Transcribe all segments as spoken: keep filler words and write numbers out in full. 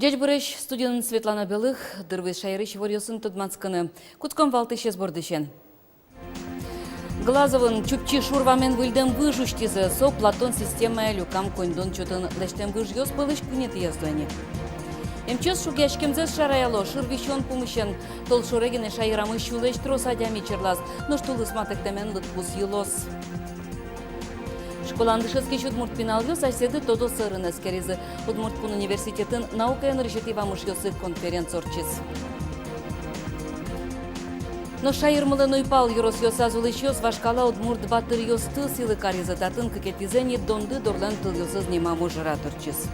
Ӟечбуресь! Студиын Светлана Белых. Дыр вуиз шаерысь иворъёсын тодматскыны. Кутском валтӥсез бордысен. Глазовын Чупчи шур вамен выльдэм выж усьтӥзы. Со Платон системая люкам коньдон чотын лэсьтэм выжъёс пӧлысь куинетӥез луэ ни. Эмчиос шугъяськемзэс шараяло шыр висён пумысен. Толшоре гинэ шаерамы сюлэсь трос адями черлаз, нош тулыс матэктэмен лыдпус йылоз. Школаын дышетскись удмурт пиналъёс асьсэды тодосэрын эскеризы. Удмурт кун университетын наукая нырысетӥ вамышъёсы конференц ортчиз. Нош шаермылэн уйпал ёросъёсаз улӥсьёс вашкала удмурт батыръёсты сӥлы каризы. Татын кыкетӥзэ ни Донды дорлэн тылъёсыз нимам ужрад ортчиз.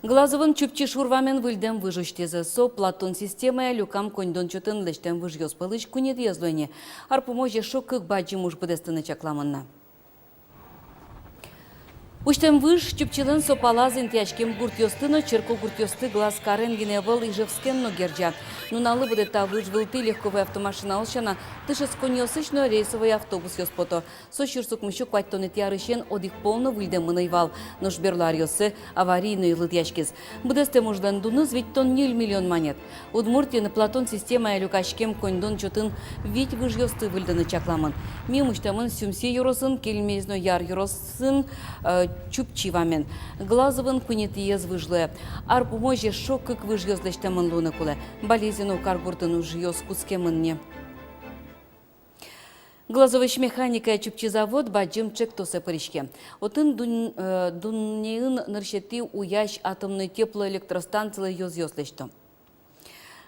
Глазовын Чупчи шур вамен выльдэм выж усьтӥзы. Со Платон системая люкам коньдон чотын лэсьтэм выжъёс пӧлысь куинетӥез луэ ни. Ар пумозь эшшо кык бадӟым уж быдэстыны чакламын на. Усьтэм выж Чупчилэн со палаз интыяськем гуртъёсты но черкогуртъёсты глаз карен гинэ ӧвӧл, Ижевскен но герӟа. Нуналлы быдэ та выж вылтӥ легковой автомашинаос сяна дышетсконниосысь но рейсовой автобусъёс пото. Со сюрс укмыссю куатьтонэтӥ арысен одӥг пол но выльдэмын ӧй вал, нош берло аръёсы аварийной лыдъяськиз. Быдэстэм ужлэн дуныз витьтон ньыль миллион манет. Удмуртиын Платон системая люкаськем коньдон чотын вить выжъёсты выльдыны чакламын. Миым усьтэмын Сюмси ёросын, Кельмезь но Яр ёросын, э, Чупчи вамен. Глазовын куинетӥез выж луэ. Ар пумозь эшшо кык выжъёс лэсьтэмын луыны кулэ. Балезино каргуртын ужъёс кутскемын ни. Глазовысь механикая Чупчи завод бадӟым ӵектосэ пыриське. Отын дун-, э, дуннеын нырысетӥ уясь атомной теплоэлектростанцилы ёзъёс лэсьто.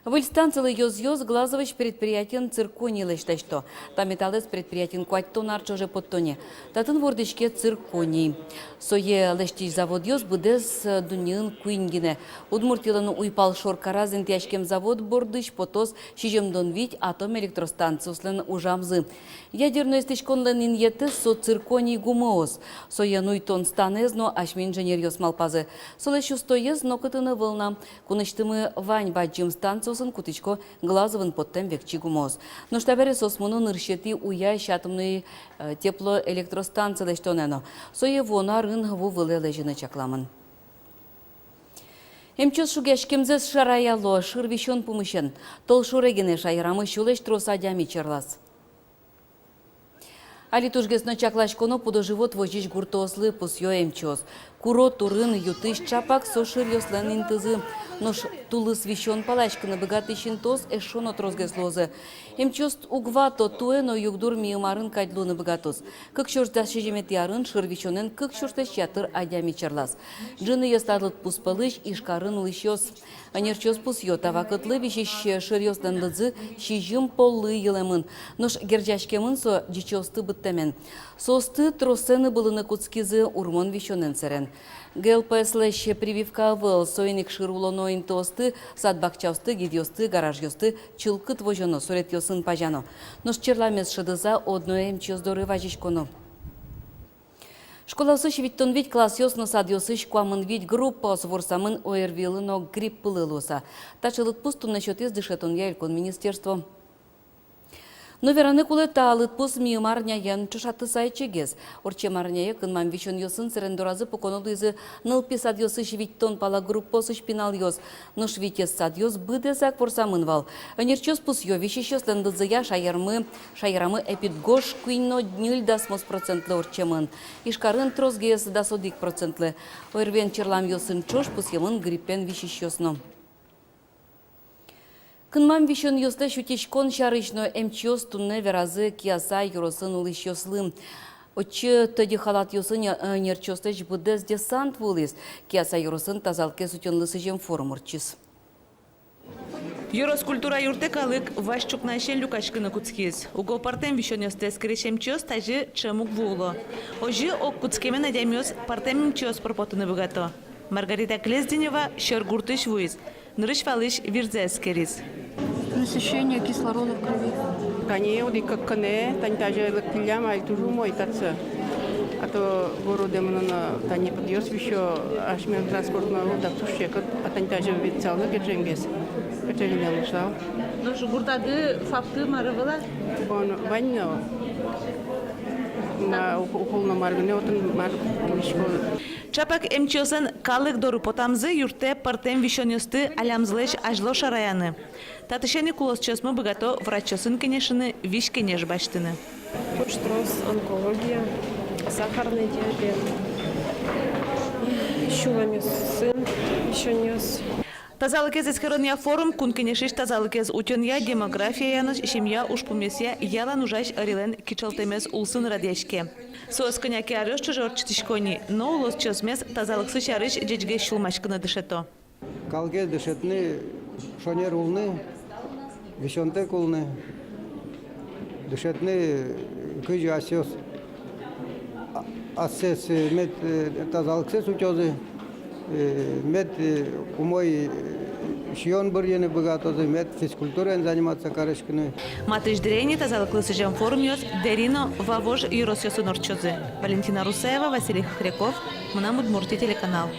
Выль станцилы ёзъёс Глазовысь предприятиын цирконийлэсь лэсьто. Та металлэз предприятиын куатьтон ар ӵоже потто ни. Татын вордӥське цирконий. Сое лэсьтӥсь заводъёс быдэс, э, дуннеын куинь гинэ. Удмуртилэн уйпал шоркараз интыяськем завод бордысь потоз сизьымдон вить атом электростанциослэн ужамзы. Ядерной эстӥськонлэн инъетэз со цирконий гумыос. Соен уйтон станэз но асьме инженеръёс малпазы. Солэсь устоез нокытын ӧвӧл на. Кунысьтымы вань бадӟым станциосын кутӥсько Глазовын поттэм векчи гумыос. Нош табере соос мыно нырысетӥ уясь атомной, э, теплоэлектростанци лэсьтонэ но. Сое вуоно арын ву вылэ лэзьыны чакламын. Эмчиос шугъяськемзэс шараяло шыр висён пумысен. Толшоре гинэ шаерамы сюлэсь трос адями черлаз. Али тужгес но чакласьконо пудо-живот возись гуртоослы, пусъё эмчиос. Куро турын ю-тысь чапак со шыръёслэн интызы. Нош тулыс висён паласькыны быгатӥсь интыос эшшо но тросгес луозы. Эмчиос уг вато, туэ но югдур миым арын кадь луыны быгатоз. Кык сюрс дас сизьыметӥ арын шыр висёнэн кык сюрслэсь ятыр адями черлаз. Ӝыныез та лыдпус пӧлысь Ижкарын улӥсьёс. Ӧнерчиос пусъё, та вакытлы висись шыръёслэн лыдзы сизьым поллы йылэмын. Нош герӟаськемын со ӟичыосты быдтэмен. Соосты тросэз ыбылыны кутскизы урмон висёнэн сэрен. ГЛПС-лэсь прививка ӧвӧл, соин ик шыр улоно интыосты, сад-бакчаосты, гидъёсты, гаражъёсты чылкыт возёно, суретъёсын пазяно. Нош черламез шӧдыса одно эмчиос доры вазиськоно. Школаосысь витьтон вить классъёс но садъёсысь куамын вить группаос ворсамын ОРВИ-лы но гриппылы луыса. Таӵе лыдпус туннэ сётӥз дышетонъя элькун министерство. Но вераны кулэ, та лыдпус миым арняен ӵошатыса ичигес. Ортчем арняе кынмам висёнъёсын сэрен доразы пуконо луизы нылпи садъёсысь витьтон пала группаосысь пиналъёс. Нош витез садъёс быдэсак ворсамын вал. Ӧнерчиос пусъё, висисьёслэн лыдзыя шаермы, шаерамы эпидгож куинь но ньыль дасмос процентлы ортчемын. Ижкарын тросгес, дас одӥг процентлы. ОРВИ-ен черламъёсын ӵош пусъемын гриппен висисьёс но. Кынмам висёнъёслэсь утиськон сярысь но эмчиос туннэ веразы Кияса ёросын улӥсьёслы. Отчы тӧдьы халатъёсын ӧнерчиослэсь быдэс десант вуылӥз. Кияса ёросын тазалыкез утёнлы сӥзем форум ортчиз. Ёрос культура юртэ калык вазь ӵукнаысен люкаськыны кутскиз. Уго пӧртэм висёнъёсты эскерись эмчиос тазьы ӵем уг вуыло. Озьы ог кутскемен адямиос пӧртэм эмчиос пыр потыны быгато. Маргарита Клезденева Сьӧргуртысь вуиз. Нырысь валысь вирзэ эскериз. Насыщение кислорода в крови. Тани одӥг-кык гинэ, тани тазьы лыктӥллям, али туж умой татчы. А то городэ мыноно, тани пыдъёс висё, асьме транспортмы уг, дак туж секыт, а тани тазьы ветлысал но герӟемгес. Кыӵе гинэ луысал. Нош гуртады ФАПты мар ӧвӧл-а? Бон, вань но. Ма, ук-, укол но мар гинэ отын, мар гинэ школа. Чапак эмчиослэн калык доры потамзы юрттэ пӧртэм висёнъёсты алямзылэсь азьло шараяны. Татысен ик улосчиосмы быгато врачъёсын кенешыны, визь-кенеш басьтыны. Туж трос онкология, сахарный диабет, сюлэмъёсын висёнъёс. Тазалыкез эскеронъя форум Кун Кенешысь тазалыкез утёнъя, демографияя но семья ужпумъёсъя ялан ужась ӧрилэн кичӧлтэмез улсын радъяське. Соос кӧня ке аръёс ӵоже ортчытӥсько ни, но улосчиосмес тазалыксы сярысь ӟечгес сюлмаськыны дышето. Калыкез дышетыны шонер улыны, висёнтэк улыны, дышетыны, кызьы асьсэос, а-, асьсэос, э, мед, э, тазалыксэс утёзы, э, мед, э, умой, э, сиён бырйыны быгатозы, мед физкультураен заниматься кариськыны. Матысь дыре ини тазалыклы сӥзем форумъёс Дэри но Вавож ёросъёсын ортчозы. Валентина Русаева, Василий Хохряков, «Мынам Удмуртие» телеканал.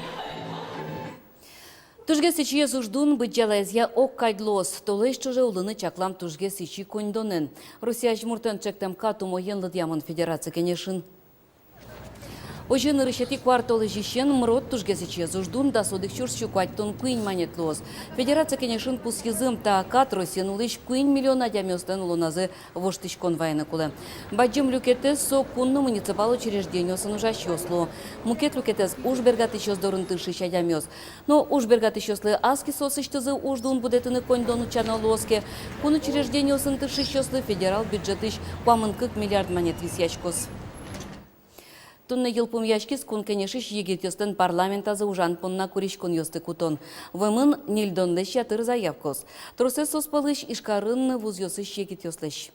Тужгес ичиез уждун быдӟалаезъя огкадь луоз. Толэзь ӵоже улыны чаклам тужгес ичи коньдонэн. Россия азьмуртэн ӵектэм кат умоен лыдъямын Федерация кенешын. Озьы, нырысетӥ куартолэзьысен МРОТ тужгес ичиез уждун дас одӥг сюрс сю куатьтон куинь манет луоз. Федерация кенешын пусйизы, та кат Россиын улӥсь куинь миллион адямиослэн улоназы воштӥськон вайыны кулэ. Бадӟым люкетэз со кун но муниципал учреждениосын ужасьёс луо. Мукет люкетэз — уж бергатӥсьёс дорын тыршись адямиос. Но уж бергатӥсьёслы ас ки соосысьтызы уждун будэтыны коньдон утчано луоз ке, кун учреждениосын тыршисьёслы федерал бюджетысь куамын кык миллиард манет висъяськоз. Туннэ йылпумъяськиз Кун Кенешысь егитъёслэн парламентазы ужан понна куриськонъёсты кутон. Вуэмын ньыльдонлэсь ятыр заявкаос. Тросэз соос пӧлысь Ижкарын вузъёсысь егитъёслэсь.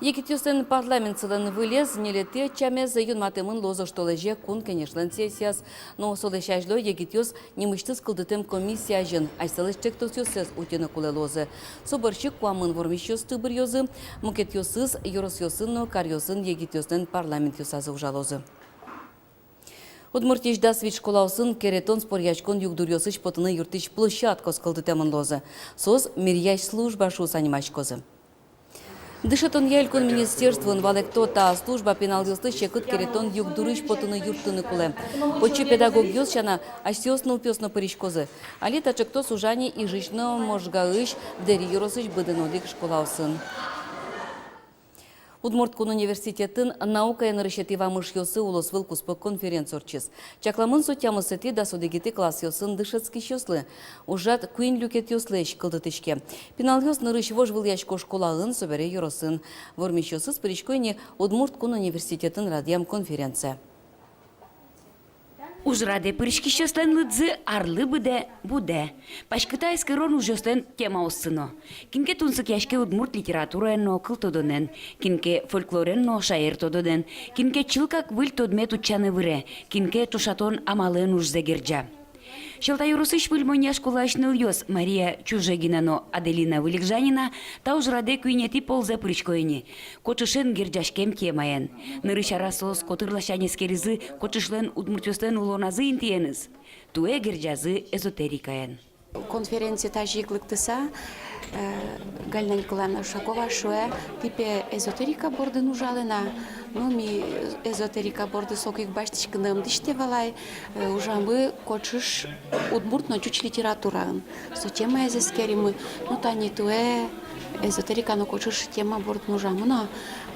Егитъёслэн парламентсылэн вылез, ньылетӥ ӧтчамез, юнматэмын луоз оштолэзе Кун Кенешлэн сессияз. Но солэсь азьло егитъёс нимысьтыз кылдытэм комиссия азьын асьсэлэсь ӵектосъёссэс утьыны кулэ луозы. Со бӧрсьы ик куамын вормисьёсты быръёзы, мукетъёсыз ёросъёсын но каръёсын егитъёслэн парламентъёсазы ужалозы. Удмуртиысь дас вить школаосын керетон споръяськон югдуръёсысь потыны юрттӥсь площадкаос кылдытэмын луозы. Соос «Миръясь служба» шуыса нимаськозы. Дышетонъя элькун министерствоын валэкто: та служба пиналъёслы секыт керетон югдурысь потыны юрттыны кулэ. Отчы педагогъёс сяна асьсэос нылпиос но пыриськозы. Али та ӵектос ужа ни Ижысь но Можгаысь, Дэри ёросысь быдэн одӥг школаосын. Удмурт кун университетын наукая нырысетӥ вамышъёсы улосвыл куспо конференция ортчиз. Чакламын со тямысэтӥ, дас одӥгетӥ классъёсын дышетскисьёслы. Ужрад куинь люкетъёслэсь кылдытӥське. Пиналъёс нырысь вожвылъясько школаын, собере ёросын. Вормисьёсыз пырисько ини Удмурт кун университетын радъям конференцие. Ужрадэ пыриськисьёслэн лыдзы арлы быдэ будэ. Паськыта эскерон ужъёслэн темаоссы но. Кин ке тунсыкъяське удмурт литератураен но кылтодонэн, кин ке фольклорен но шаертодонэн, кин ке чылкак выль тодмет утчаны выре, кин ке ӵошатон амалэн ужзэ герӟа. Сьӧлта ёросысь Выль Монья школаысь нылъёс Мария Чужегина но Аделина Вылегжанина та ужрадэ куинетӥ ползэ пырисько ини. Кочышен герӟаськем темаен. Нырысь ара соос котыр ласянь эскеризы кочышлэн удмуртъёслэн улоназы интыеныз. Туэ герӟазы эзотерикаен. Конференцие тазьы ик лыктыса, э, Галина Николаевна Ушакова шуэ: «Тӥ пе эзотерика бордын ужалэ на». Ну, ми эзотерика борды соку ик басьтӥськыны ӧм дӥсьтэ вал ай, э, ужамы кочыш, удмурт но ӟуч литератураын. Со темаез эскеримы. Ну, тани туэ эзотерика но кочыш тема бордын ужамы но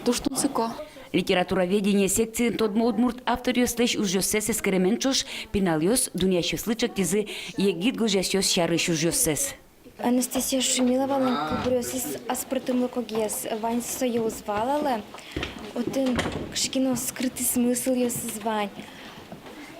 туж тунсыко. Литературоведение секциын тодмо удмурт авторъёслэсь ужъёссэс эскеремен ӵош пиналъёс дунъясьёслы ӵектӥзы егит гожъясьёс сярысь ужъёссэс. Анастасия Шумиловалэн кылбуръёсыз аспӧртэмлыкогес, ваньзы сое уз валалэ. Отын кыӵе ке но скрытый смыслъёсыз вань.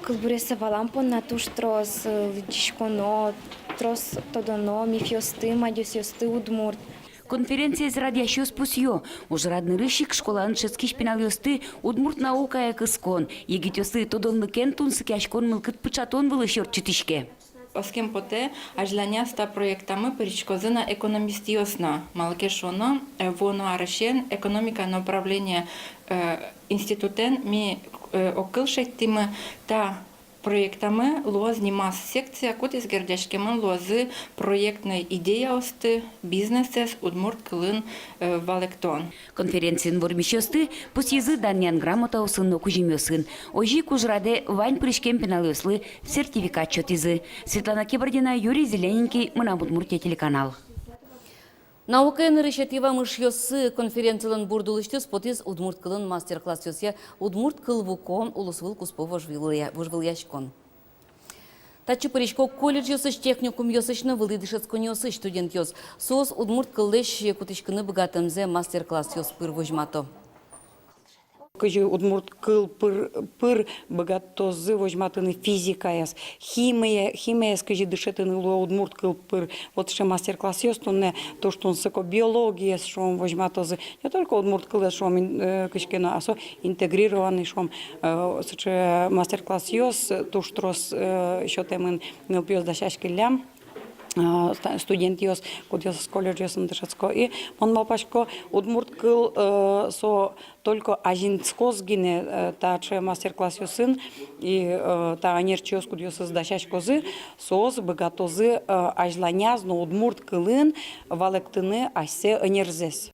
Кылбуръёссэ валан понна туж трос, э, лыдӟиськоно, трос тодоно мифъёсты, мадёсъёсты удмурт. Конференциез радъясьёс пусъё: ужрад нырысь ик школаын дышетскись пиналъёсты удмурт наукая кыскон, егитъёслы тодонлыкен тунсыкъяськон мылкыд пыӵатон вылысь ортчытӥське. Оскем потэ, азьланяз та проектамы пыриськозы на экономистъёс но, малы ке шуоно, э, вуоно арысен экономика но управление, э, институтэн ми, э, огкыл шедьтӥмы та Проектамы луоз нимаз секция, кудӥз герӟаськемын луозы проектной идеяосты, бизнесэз удмурт кылын, э, валэктон. Конференциын вормисьёсты пусйизы данъян грамотаосын но кузьымъёсын. Озьы ик ужрадэ вань пыриськем пиналъёслы сертификат сётӥзы. Светлана Кибардина, Юрий Зелененький, «Мынам Удмуртие» телеканал. Наукаен нырысетӥ вамышъёсы. Конференцилэн бурд улысьтыз потӥз удмурт кылын мастер-классъёсъя «Удмурт кыл вуко» улосвыл куспо вожвылъя-, вожвылъяськон. Татчы пырисько колледжъёсысь, техникумъёсысь но вылӥ дышетсконъёсысь студентъёс. Соос удмурт кыллэсь кутӥськыны быгатэмзэ мастер-классъёс пыр возьмато. Кызьы удмурт кыл пыр, пыр быгатозы возьматыны физикаез, химия, химиез кызьы дышетыны луэ удмурт кыл пыр. Вот сыӵе мастер-классъёс туннэ туж тунсыко, биологиез, шуом, возьматозы. Не только удмурт кылэз, шуом, ин-, э, кызьы ке но, а со интегрированный, шуом, э, сыӵе мастер-классъёс туж трос, э, сётэмын нылпиос дасяськиллям, э, ста-, студентъёс, кудъёсыз колледжъёсын дышетско. И мон малпасько, удмурт кыл, э, со только азинскоз гинэ, э, таӵе мастер-классъёсын, и, э, та ӧнерчиос, кудъёсыз дасяськозы, соос быгатозы, э, азьланяз но удмурт кылын валэктыны асьсэ ӧнерзэс.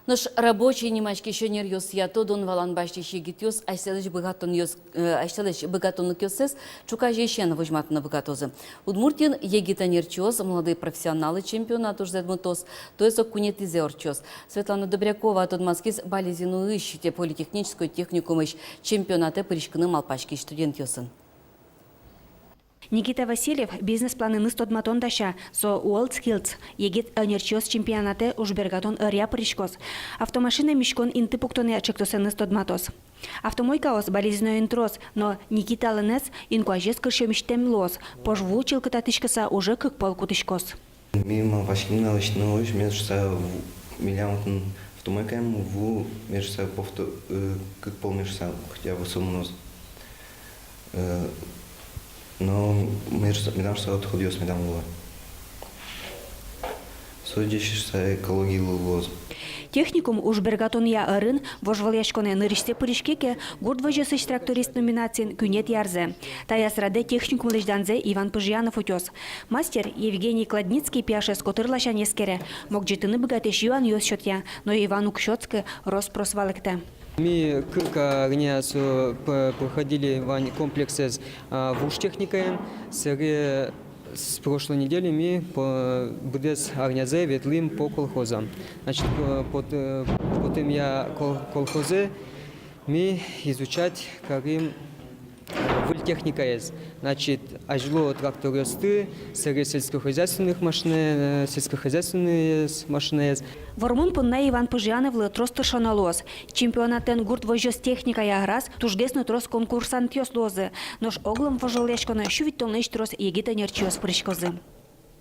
Нош «Рабочий» нимаськись ӧнеръёсъя тодон-валан басьтӥсь егитъёс асьсэлэсь быгатонъёс, э, асьсэлэсь быгатонлыкъёссэс ӵуказеысен возьматыны быгатозы. Удмуртиын «Егит ӧнерчиос», «Молодые профессионалы» чемпионат ужзэ мытоз, туэ со куинетӥзэ ортчоз. Светлана Добрякова тодматскиз Балезиноысь политехнической техникумысь чемпионатэ пыриськыны малпаськись студентъёсын. Никита Васильев бизнес-планэныз тодматон дася, со WorldSkills, «Егит ӧнерчиос» чемпионатэ ужбергатон ӧръя пыриськоз. Автомашина миськон инты пуктонъя ӵектосэныз тодматоз. Автомойкаос Балезиноын трос, но Никиталэнэз инкуазез кырсьёмисьтэм луоз, пож ву чылкытатӥськыса уже кык пол кутӥськоз. Ми малпаським на лэсьтыны, озьы, мед шуыса, ву-, милям отын автомойкаын ву, мед шуыса, повто-, э, кык пол, мед шуыса, хотя бы со мыноз. Э, но мед шуыса, медам шуыса, отходъёс медам луо. Со ӟеч шуыса экологилы луоз. Техникум ужбергатонъя ӧрын вожвылъяськонэ нырысьсэ пыриське ке, гурт возёсысь тракторист номинациын куинетӥ арзэ. Таяз радэ техникумлэсь данзэ Иван Пыжьянов утёз. Мастер Евгений Кладницкий пияшез котыр ласянь эскере, могӟытыны быгатӥсь юанъёс сётъя, но Иван уг сётскы, рос-прос валэктэ. Ми кык арня со п-, проходили вань комплексэз, а, вуж техникаен. Сэре с прошлой недели ми по-, быдэс арнязэ ветлӥм по колхозам. Значит, по-, пот-, э, потэмъя кол-, колхозэ ми изучать карим выль техникаез. Значит, азьло тракторъёсты, сэре сельскохозяйственных машинаез, э, сельскохозяйственный машинаез. Вормон понна Иван Пыжьяновлы трос тыршоно луоз. Чемпионатэн гурт возёс техникая ӧраз, тужгес но трос конкурсантъёс луозы. Нош оглом вожвылъяськонэ сю витьтонлэсь трос егит ӧнерчиос пыриськозы.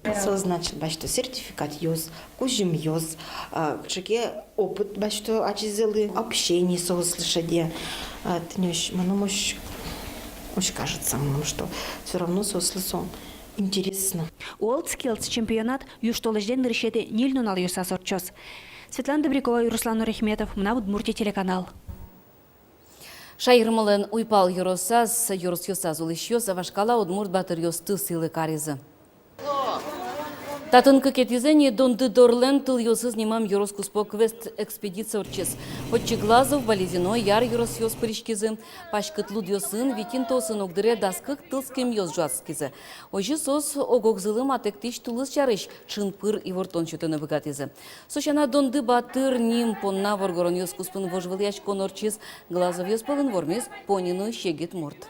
Соос, значит, басьто сертификатъёс, кузьымъёс, а, кыӵе ке опыт басьто ачизылы, общение соослы шеде. А, тынёсь, мыным усь, усь кажется, мыным, что всё равно соослы со интересно. WorldSkills чемпионат южтолэзьлэн нырысетӥ ньыль нуналъёсаз ортчоз. Светлана Добрякова, Руслан Нурахметов, «Мынам Удмуртие» телеканал. Шаермылэн уйпал ёросаз, ёросъёсаз улӥсьёс вашкала удмурт батыръёсты сӥлы каризы. Татын кыкетӥзэ ини «Дондыдорлэн тылъёсыз» нимам ёрос куспо квест-экспедиция ортчиз. Отчы Глазов, Балезино, Яр ёросъёс пыриськизы. Паськыт лудъёсын, вить интыосын огдыре дас кык тылскемъёс ӝуатскизы. Озьы соос ог-огзылы матэктӥсь тулыс сярысь ӵын-пыр ивортон сётыны быгатӥзы. Со сяна, Донды батыр ним понна воргоронъёс куспын вожвылъяськон ортчиз. Глазовъёс пӧлын вормиз Пониноысь егит мурт.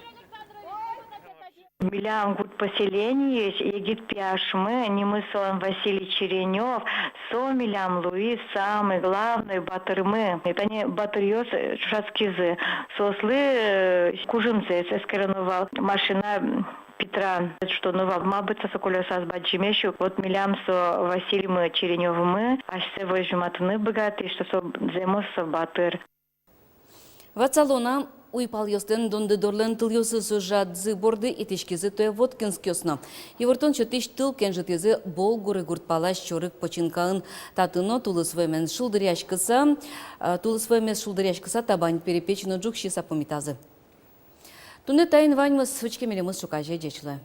Милям гурт поселениысь егит пияшмы, нимыз солэн Василий Черенёв, со милям луиз самый главный батырмы. И тани батыръёс, э, ӵошатскизы, соослы, э, кужымзэс эскероно вал, машина, м, питран, что, ну, ва-, малы быдӟа со колёсаос бадӟымесь ук. Вот милям со Васильмы Черенёвмы асьсэ возьматыны быгатӥз, что со зэмос со батыр. Ватсалом на, уйпалъёслэн «Дондыдорлэн тылъёсыз» ужрадзы борды итӥськизы туэ воткинскъёс но. Ивортон сётӥсь тыл кенжытӥзы Болгуры гурт палась Чорыг починкаын. Татын но тулыс вуэмез шулдыръяськыса, а, тулыс вуэмез шулдыръяськыса табань перепеч но ӝугсьыса пумитазы. Туннэ таин ваньмыз. Учке милемыз ӵуказе. Ӟеч луэ.